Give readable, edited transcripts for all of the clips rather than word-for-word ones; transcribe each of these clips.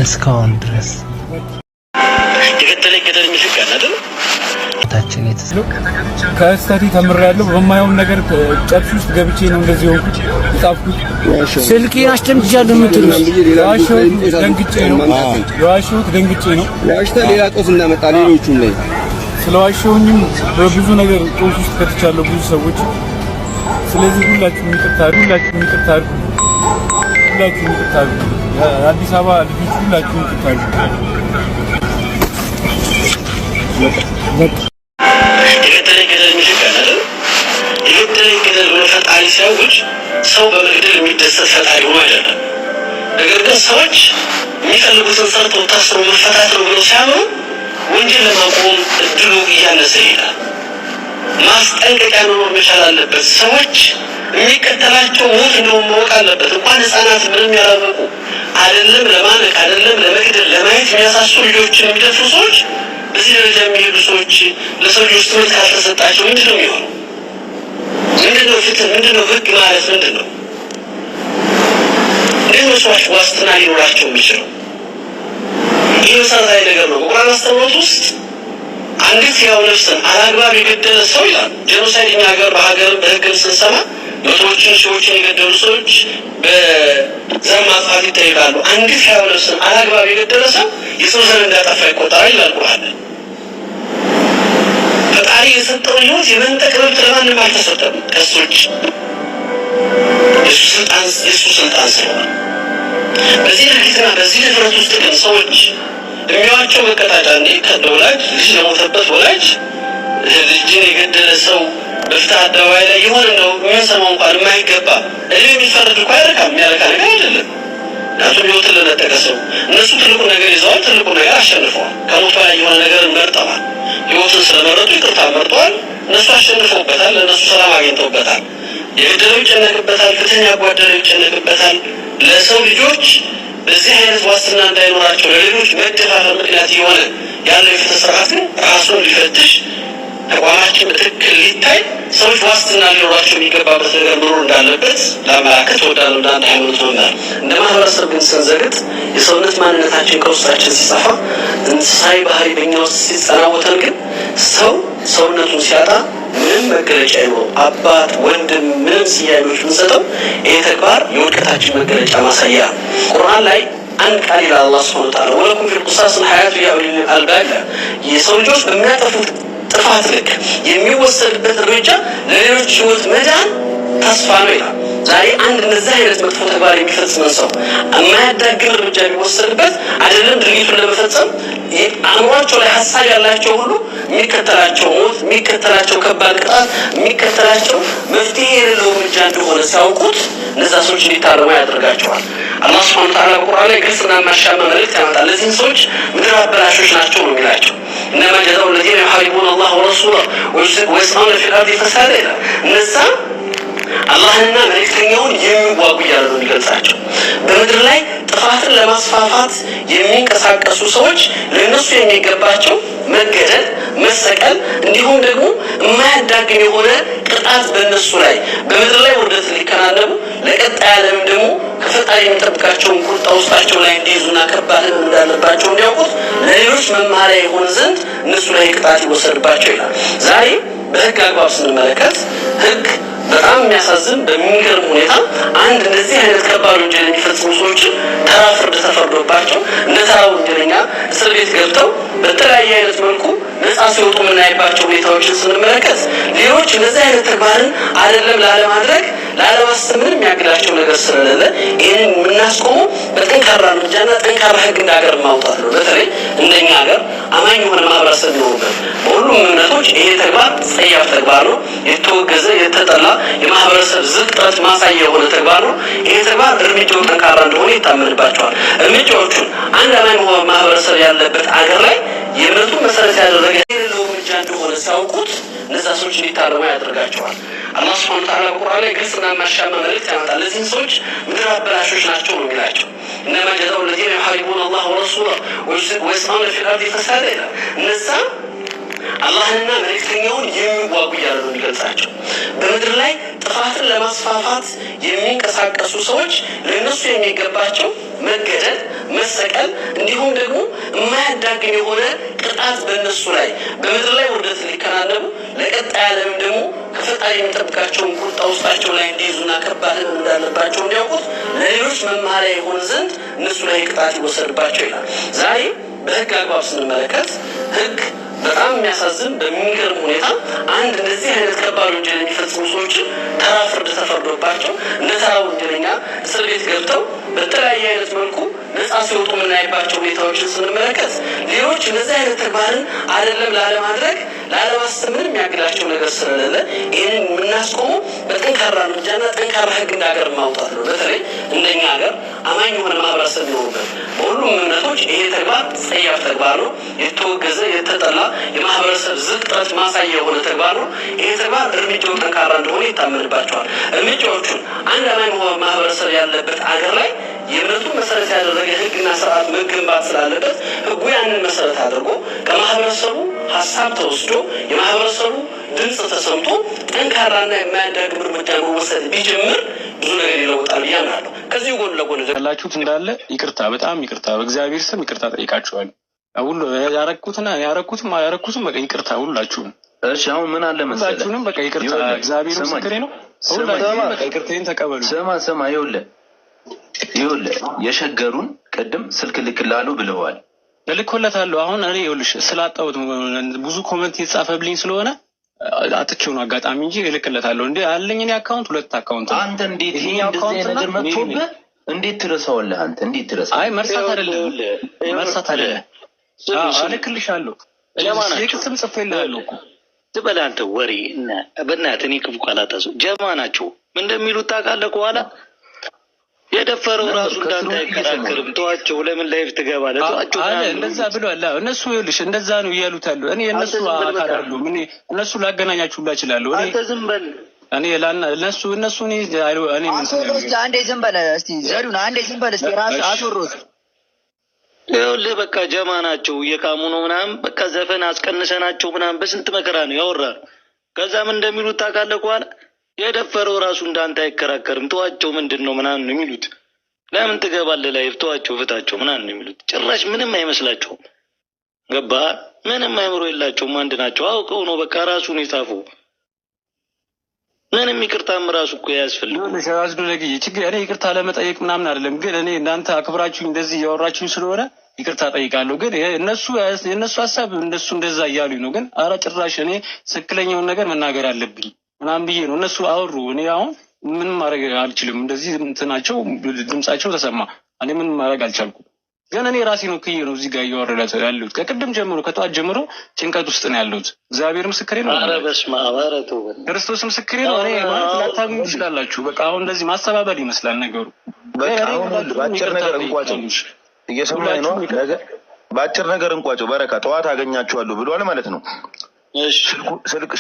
እስካሁን ድረስ የገደለ ይገደል የሚል ህግ አለ አይደል? ታችን ከስህተቴ ተምሬያለሁ። በማየውን ነገር ጨብስ ውስጥ ገብቼ ነው እንደዚህ ሆንኩት የጻፍኩት። ስልኬን አስደምጃለሁ የምትሉት የዋሸሁት ደንግጬ ነው። የዋሸሁት ደንግጬ ነው። ዋሽተህ ሌላ ጦስ እንዳመጣ ሌሎቹም ላይ። ስለዋሸሁኝም በብዙ ነገር ጦስ ውስጥ ከትቻለሁ ብዙ ሰዎች። ስለዚህ ሁላችሁም ይቅርታ አድርጉ፣ ሁላችሁም ይቅርታ አድርጉ፣ ሁላችሁም ይቅርታ አድርጉ። የአዲስ አበባ ልጆች ሁላችሁም ይቅርታ አድርጉ። የገደለ ይገደል የሚል ህግ አለ አይደል? የገደለ ይገደል ብሎ ፈጣሪ ሲያውጅ ሰው በመግደል የሚደሰት ፈጣሪ ሆኖ አይደለም። ነገር ግን ሰዎች የሚፈልጉትን ሰርተው ታስረው መፈታት ነው ብለው ሲያምኑ ወንጀል ለማቆም እድሉ እያነሰ ይሄዳል። ማስጠንቀቂያ መኖር መቻል አለበት። ሰዎች የሚከተላቸው ሞት እንደሆነ ማወቅ አለበት። እንኳን ህፃናት ምንም ያላወቁ አይደለም ለማነቅ፣ አይደለም ለመግደል፣ ለማየት የሚያሳሱ ልጆችን የሚደፍሩ ሰዎች፣ በዚህ ደረጃ የሚሄዱ ሰዎች ለሰው ልጆች ትምህርት ካልተሰጣቸው ምንድን ነው የሚሆነው? ምንድን ነው ፍትህ? ምንድን ነው ህግ ማለት ምንድን ነው? እንዴት ነው ሰዎች ዋስትና ሊኖራቸው የሚችለው? ይህ መሰረታዊ ነገር ነው። በቁርአን አስተምህሮት ውስጥ አንዲት ሕያው ነፍስን አላግባብ የገደለ ሰው ይላል። Genocide እኛ ሀገር በሀገርም በህግም ስንሰማ መቶዎችን ሺዎችን የገደሉ ሰዎች በዘር ማጥፋት ይጠይቃሉ። አንዲት ሕያው ነፍስን አላግባብ የገደለ ሰው የሰው ዘር እንዳጠፋ ይቆጠራል ይላል ቁርአን። ፈጣሪ የሰጠውን ሕይወት የመንጠቅ መብት ለማንም አልተሰጠም ከሱ ውጭ፣ የእሱ ስልጣን ስለሆነ። በዚህ ድርጊትና በዚህ ድፍረት ውስጥ ግን ሰዎች የሚያዋቸው መቀጣጫ እንዴ ለወላጅ ልጅ ለሞተበት ወላጅ ልጅን የገደለ ሰው በፍትህ አደባባይ ላይ የሆነ እንደው የምንሰማው እንኳን የማይገባ እድሜ የሚፈረድ እኮ አያረካም፣ የሚያረካ ነገር አይደለም። ምክንያቱም ህይወትን ለነጠቀ ሰው እነሱ ትልቁ ነገር ይዘዋል፣ ትልቁ ነገር አሸንፈዋል። ከሞት በላይ የሆነ ነገር መርጠዋል። ህይወትን ስለመረጡ ይቅርታ መርጠዋል። እነሱ አሸንፈውበታል። ለእነሱ ሰላም አግኝተውበታል። የገደለው ይጨነቅበታል፣ ፍትህን ያጓደለው ይጨነቅበታል። ለሰው ልጆች በዚህ አይነት ዋስትና እንዳይኖራቸው ለሌሎች መደፋፈር ምክንያት የሆነ ያለው የፍትህ ስርዓት ግን ራሱን ሊፈትሽ፣ ተቋማችን በትክክል ሊታይ፣ ሰዎች ዋስትና ሊኖራቸው የሚገባበት ነገር መኖር እንዳለበት ለአመላከት እወዳለሁ። እንደ አንድ ሃይማኖት መምህር፣ እንደ ማህበረሰብ ግን ስንዘግጥ፣ የሰውነት ማንነታችን ከውስጣችን ሲጠፋ፣ እንስሳዊ ባህሪ በእኛ ውስጥ ሲጸናወተን ግን ሰው ሰውነቱን ሲያጣ ምንም መገለጫ አይኖረው። አባት፣ ወንድም፣ ምንም ስያሜዎች ብንሰጠው ይሄ ተግባር የውድቀታችን መገለጫ ማሳያ ነው። ቁርአን ላይ አንድ ቃል ይላል አላህ سبحانه وتعالى ولكم في القصاص حياة يا أولي الألباب። የሰው ልጆች በሚያጠፉት ጥፋት ልክ የሚወሰድበት እርምጃ ለሌሎች ህይወት መዳን ተስፋ ነው ይላል። ዛሬ አንድ እንደዚህ አይነት መጥፎ ተግባር የሚፈጽምን ሰው የማያዳግም እርምጃ ቢወሰድበት አይደለም ድርጊቱን ለመፈጸም አእምሯቸው ላይ ሀሳብ ያላቸው ሁሉ የሚከተላቸው ሞት፣ የሚከተላቸው ከባድ ቅጣት፣ የሚከተላቸው መፍትሄ የሌለው እርምጃ እንደሆነ ሲያውቁት እነዛ ሰዎች እንዲታረሙ ያደርጋቸዋል። አላህ سبحانه وتعالى በቁርአን ላይ ግልጽና የማያሻማ መልእክት ያመጣል። እነዚህን ሰዎች ምድር አበላሾች ናቸው ነው የሚላቸው። إنما جزاء الذين يحاربون الله ورسوله ويسعون في الأرض فسادا ይላል። እነዛ አላህንና መልእክተኛውን የሚዋጉ እያለ ነው የሚገልጻቸው። በምድር ላይ ጥፋትን ለማስፋፋት የሚንቀሳቀሱ ሰዎች ለእነሱ የሚገባቸው መገደል፣ መሰቀል እንዲሁም ደግሞ የማያዳግም የሆነ ቅጣት በእነሱ ላይ በምድር ላይ ውርደት ሊከናነቡ ለቀጣይ ዓለም ደግሞ ከፈጣሪ የሚጠብቃቸውን ቁጣ ውስጣቸው ላይ እንዲይዙና ከባድ ሕመም እንዳለባቸው እንዲያውቁት ለሌሎች መማሪያ የሆነ ዘንድ እነሱ ላይ ቅጣት ይወሰድባቸው ይላል። ዛሬ በህግ አግባብ ስንመለከት ህግ በጣም የሚያሳዝን በሚገርም ሁኔታ አንድ እንደዚህ አይነት ከባድ ወንጀል የሚፈጽሙ ሰዎችን ተራ ፍርድ ተፈርዶባቸው እንደ ተራ ወንጀለኛ እስር ቤት ገብተው በተለያየ አይነት መልኩ ነፃ ሲወጡ የምናይባቸው ሁኔታዎችን ስንመለከት ሌሎች እንደዚህ አይነት ተግባርን አይደለም ላለማድረግ ላለማሰብ ምንም የሚያግዳቸው ነገር ስለሌለ ይህንን የምናስቆመው በጠንካራ እርምጃና ጠንካራ ህግ እንደ ሀገር ማውጣት ነው። በተለይ እንደኛ ሀገር አማኝ የሆነ ማህበረሰብ ይኖሩበት በሁሉም እምነቶች ይሄ ተግባር ጸያፍ ተግባር ነው። የተወገዘ፣ የተጠላ፣ የማህበረሰብ ዝቅጠት ማሳያ የሆነ ተግባር ነው። ይሄ ተግባር እርምጃው ጠንካራ እንደሆነ ይታመንባቸዋል። እርምጃዎቹን አንድ አማኝ ማህበረሰብ ያለበት አገር ላይ የእምነቱን መሰረት ያደረገ የሌለው እርምጃ እንደሆነ ሲያውቁት እነዛ ሰዎች እንዲታረሙ ያደርጋቸዋል። አላህ سبحانه وتعالى በቁርአን ላይ ግልጽና የማያሻማ መልእክት ያመጣል። እነዚህን ሰዎች ምድር አበላሾች ናቸው ነው የሚላቸው። إنما جزاء الذين يحاربون الله ورسوله ويسعون في الأرض فسادا ይላል። እነዛ አላህንና መልእክተኛውን የሚዋጉ እያለ ነው የሚገልጻቸው። በምድር ላይ ጥፋትን ለማስፋፋት የሚንቀሳቀሱ ሰዎች ለእነሱ የሚገባቸው መገደል፣ መሰቀል በቀል እንዲሁም ደግሞ የማያዳግም የሆነ ቅጣት በእነሱ ላይ በምድር ላይ ውርደት ሊከናነቡ ለቀጣይ ዓለም ደግሞ ከፈጣሪ የሚጠብቃቸውን ቁጣ ውስጣቸው ላይ እንዲይዙና ከባድ ሕመም እንዳለባቸው እንዲያውቁት ለሌሎች መማሪያ የሆን ዘንድ እነሱ ላይ ቅጣት ይወሰድባቸው ይላል። ዛሬ በህግ አግባብ ስንመለከት ህግ በጣም የሚያሳዝን በሚገርም ሁኔታ አንድ እንደዚህ አይነት ከባድ ወንጀል የሚፈጽሙ ሰዎችን ተራ ፍርድ ተፈርዶባቸው እንደ ተራ ወንጀለኛ እስር ቤት ገብተው በተለያየ አይነት መልኩ ነፃ ሲወጡ የምናይባቸው ሁኔታዎችን ስንመለከት ሌሎች እንደዚህ አይነት ተግባርን አይደለም ላለማድረግ ላለማሰብ ምንም የሚያግዳቸው ነገር ስለሌለ ይህንን የምናስቆመው በጠንካራ እርምጃና ጠንካራ ህግ እንደ ሀገር ማውጣት ነው። በተለይ እንደኛ ሀገር አማኝ የሆነ ማህበረሰብ ይኖሩበት በሁሉም እምነቶች ይሄ ተግባር ጸያፍ ተግባር ነው። የተወገዘ የተጠላ የማህበረሰብ ዝቅጠት ማሳያ የሆነ ተግባር ነው። ይሄ ተግባር እርምጃው ጠንካራ እንደሆነ ይታመንባቸዋል። እርምጃዎቹን አንድ አማኝ ማህበረሰብ ያለበት አገር ላይ የእምነቱን መሰረት ያደረገ ህግና ስርዓት መገንባት ስላለበት ህጉ ያንን መሰረት አድርጎ ከማህበረሰቡ ሀሳብ ተወስዶ የማህበረሰቡ ድምፅ ተሰምቶ ጠንካራና የማያዳግም እርምጃ መወሰድ ቢጀምር ብዙ ነገር ይለውጣል ብዬ አምናለሁ። ከዚሁ ጎን ለጎን ያላችሁት እንዳለ ይቅርታ፣ በጣም ይቅርታ፣ በእግዚአብሔር ስም ይቅርታ ጠይቃችኋለሁ። ሁሉ ያረኩትና ያረኩትም አላረኩትም በቃ ይቅርታ ሁላችሁም። እሺ አሁን ምን አለ መሰለህ፣ ሁላችሁንም በቃ ይቅርታ፣ እግዚአብሔር ምስክሬ ነው። ሁላችሁንም በቃ ይቅርታዬን ተቀበሉ። ስማ ስማ፣ ይኸውልህ ይኸውልህ የሸገሩን ቅድም ስልክ ልክልሃለሁ ብለዋል። እልክለታለሁ። አሁን እኔ ይኸውልሽ ስላጣሁት ብዙ comment የተጻፈልኝ ስለሆነ አጥቼው ነው አጋጣሚ እንጂ እልክለታለሁ። እንዴ አለኝ እኔ account ሁለት account ነው። አንተ እንዴት ይሄ ይሄኛው እንደዚህ account ነገር እና መጥቶብህ እንዴት ትረሳዋለህ? አንተ እንዴት ትረሳዋለህ? አይ መርሳት አይደለም መርሳት አይደለም። አዎ እልክልሻለሁ። የቅጽም ጽፌልሃለሁ እኮ ዝበል አንተ ወሬ እና በእናትህ እኔ ክፉ ቃላት አስ ጀማ ናቸው። ምን እንደሚሉት ታውቃለህ? ከኋላ የደፈረው ራሱ እንዳንተ አይከራከርም። ተዋቸው፣ ለምን live ትገባለህ? ተዋቸው አለ ምናምን እንደዛ ብሏል። አዎ እነሱ ይኸውልሽ እንደዛ ነው እያሉት ያሉ። እኔ እነሱ አንተ ዝም በል አካል በቃ። አይደሉም። እኔ እነሱ ላገናኛችሁ ሁላ እችላለሁ። እኔ አንተ ዝም በል። እኔ ላና እነሱ እነሱ እኔ እኔ ምን አስወሮስ አንዴ ዝም በል እስቲ ዘሪሁን፣ አንዴ ዝም በል እስቲ ራስ አስወሮስ። ይኸውልህ በቃ ጀማ ናቸው፣ እየቃሙ ነው ምናምን። በቃ ዘፈን አስቀንሰናቸው ምናምን በስንት መከራ ነው ያወራል። ከዛ ምን እንደሚሉት ታውቃለህ? ከኋላ የደፈረው ራሱ እንዳንተ አይከራከርም። ተዋቸው ምንድን ነው ምናምን ነው የሚሉት። ለምን ትገባለህ live? ተዋቸው፣ ፍታቸው ምናምን ነው የሚሉት። ጭራሽ ምንም አይመስላቸውም። ገባህ? ምንም አይምሮ የላቸውም። አንድ ናቸው። አውቀው ነው በቃ ራሱን የጻፈው። ምንም ይቅርታም ራሱ እኮ አያስፈልግም። ይኸውልሽ አስዱ ለግዬ ችግር እኔ ይቅርታ ለመጠየቅ ምናምን አይደለም፣ ግን እኔ እናንተ አክብራችሁኝ እንደዚህ እያወራችሁኝ ስለሆነ ይቅርታ ጠይቃለሁ። ግን እነሱ የእነሱ ሀሳብ እነሱ እንደዛ እያሉኝ ነው። ግን ኧረ ጭራሽ እኔ ትክክለኛውን ነገር መናገር አለብኝ ምናምን ብዬ ነው። እነሱ አወሩ። እኔ አሁን ምንም ማድረግ አልችልም። እንደዚህ እንትናቸው ድምጻቸው ተሰማ። እኔ ምንም ማድረግ አልቻልኩም። ግን እኔ ራሴን ወክዬ ነው እዚህ ጋር እያወረዳት ያለሁት። ከቅድም ጀምሮ ከጠዋት ጀምሮ ጭንቀት ውስጥ ነው ያለሁት። እግዚአብሔር ምስክሬ ነው። ኧረ በስመ አብ! ኧረ ተው በእናትህ። ክርስቶስ ምስክሬ ነው። እኔ ማለት ላታምኑ ትችላላችሁ። በቃ አሁን እንደዚህ ማስተባበል ይመስላል ነገሩ። በቃ አሁን ይኸውልህ በአጭር ነገር እንቋጨው። እየሰማኸኝ ነው? ነገ በአጭር ነገር እንቋጨው። በረካ ጠዋት አገኛችኋለሁ ብሏል ማለት ነው።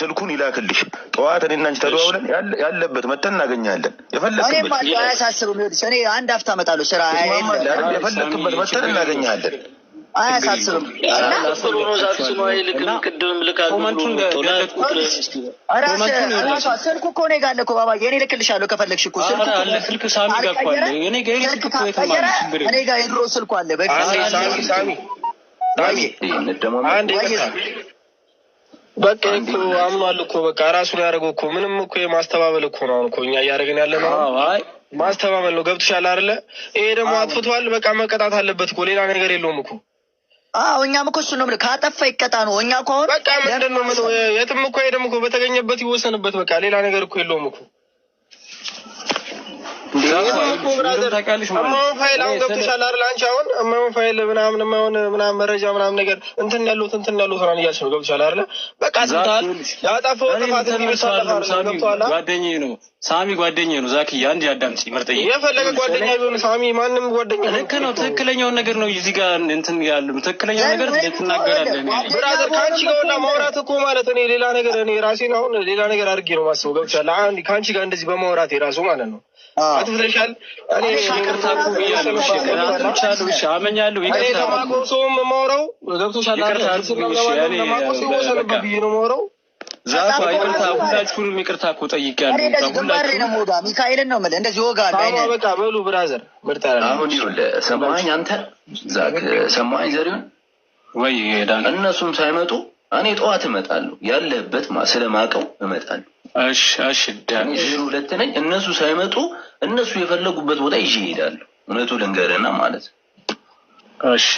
ስልኩን ይላክልሽ። ጠዋት እኔና አንቺ ተደዋውለን ያለበት መተን እናገኛለን። እኔም የፈለክበት አሉ አያሳስብም። ይኸውልሽ እኔ አንድ አፍታ እመጣለሁ። ስራ ትስማማለህ አይደል? የፈለክበት መተን እናገኛለን። አያሳስብም። እና ብሎ ነው ዛክስኑ አይልክም። ቅድምም ልካለሁ ብሎ comment ኡን መጥቶ ላክ ገለጥኩት። ቁጥርህን እስኪ። ራሷ ስልኩ እኮ እኔ ጋር አለ እኮ ባባዬ፣ እኔ እልክልሻለሁ ከፈለግሽ እኮ ስልኩ ኧረ አለ ስልክ ሳሚ ጋር እኮ አለ። እኔ ጋር የኔ ስልክ እኮ የትም አለ። ካልቀየረ ችግር እኔ የለም። ጋር የድሮ ስልኩ አለ። በፊት ሳሚ ሳሚ ሳሚ አንድ ይቅርታ በቃ እኮ አምኗል እኮ በቃ ራሱን ያደረገው እኮ ምንም እኮ የማስተባበል እኮ ነው። አሁን እኮ እኛ እያደረግን ያለ ነው ማስተባበል ነው። ገብቶሻል አይደለ? ይሄ ደግሞ አጥፍቷል፣ በቃ መቀጣት አለበት እኮ ሌላ ነገር የለውም እኮ። አዎ እኛም እኮ እሱን ነው የምልህ። ካጠፋ ይቀጣ ነው። እኛ እኮ አሁን በቃ ምንድን ነው ምን የትም እኮ አይሄድም እኮ በተገኘበት ይወሰንበት። በቃ ሌላ ነገር እኮ የለውም እኮ። እማሆን ፋይል አሁን ገብቶሻል አይደል? አንቺ አሁን እማሆን ፋይል ምናምን እማሆን ምናምን መረጃ ምናምን ነገር እንትን ያሉት እንትን ያሉት ምናምን እያልሽ ነው። ገብቶሻል አይደል? በቃ አጥፍተሃል። ያጠፋው ጥፋት እንዲህ ሳሚ ገብቶሃል። ጓደኛዬ ነው። ሳሚ ጓደኛዬ ነው። ዛክዬ አንድ አዳምጪ፣ ምርጥዬ። የፈለገ ጓደኛ ቢሆን ሳሚ ማንም ጓደኛ ልክ ነው። ትክክለኛውን ነገር ነው እዚህ ጋር እንትን ያሉ ትክክለኛው ነገር ትናገራለህ። brother ከአንቺ ጋር ሁላ ማውራት እኮ ማለት እኔ ሌላ ነገር እኔ ራሴን አሁን ሌላ ነገር አድርጌ ነው የማስበው። ገብቶሻል? አሁን ከአንቺ ጋር እንደዚህ በማውራት የራሱ ማለት ነው አጥፍተሻል። እኔ ይቅርታ እኮ ብያለሁ። እሺ አጥፍቻለሁ። እሺ አመኛለሁ። እኔ ይቅርታ ለማውቀው ሰውም የማወራው ገብቶሻል አይደል? ይቅርታ አድርጉልኝ። እሺ እኔ ለማውቀው ሰው ይወሰንበት ብዬ ነው የማወራው። ዛፋ ይቅርታ፣ ሁላችሁንም ይቅርታ እኮ ጠይቄያለሁ። እኔ እንደዚህ ግንባሬ ነው የምወጋ፣ ሚካኤልን ነው የምልህ፣ እንደዚህ እወጋለሁ። ሳማ በቃ በሉ brother፣ ምርጥ አሁን ይኸውልህ ሰማኸኝ አንተ ዛክ፣ ሰማኸኝ ዘሪሁን ወይ ዳን፣ እነሱም ሳይመጡ እኔ ጠዋት እመጣለሁ። ያለህበት ስለማቀው እመጣለሁ። እሺ እሺ፣ ዳን እኔ 02 ነኝ። እነሱ ሳይመጡ እነሱ የፈለጉበት ቦታ ይዤ እሄዳለሁ። እውነቱ ልንገርህና ማለት እሺ።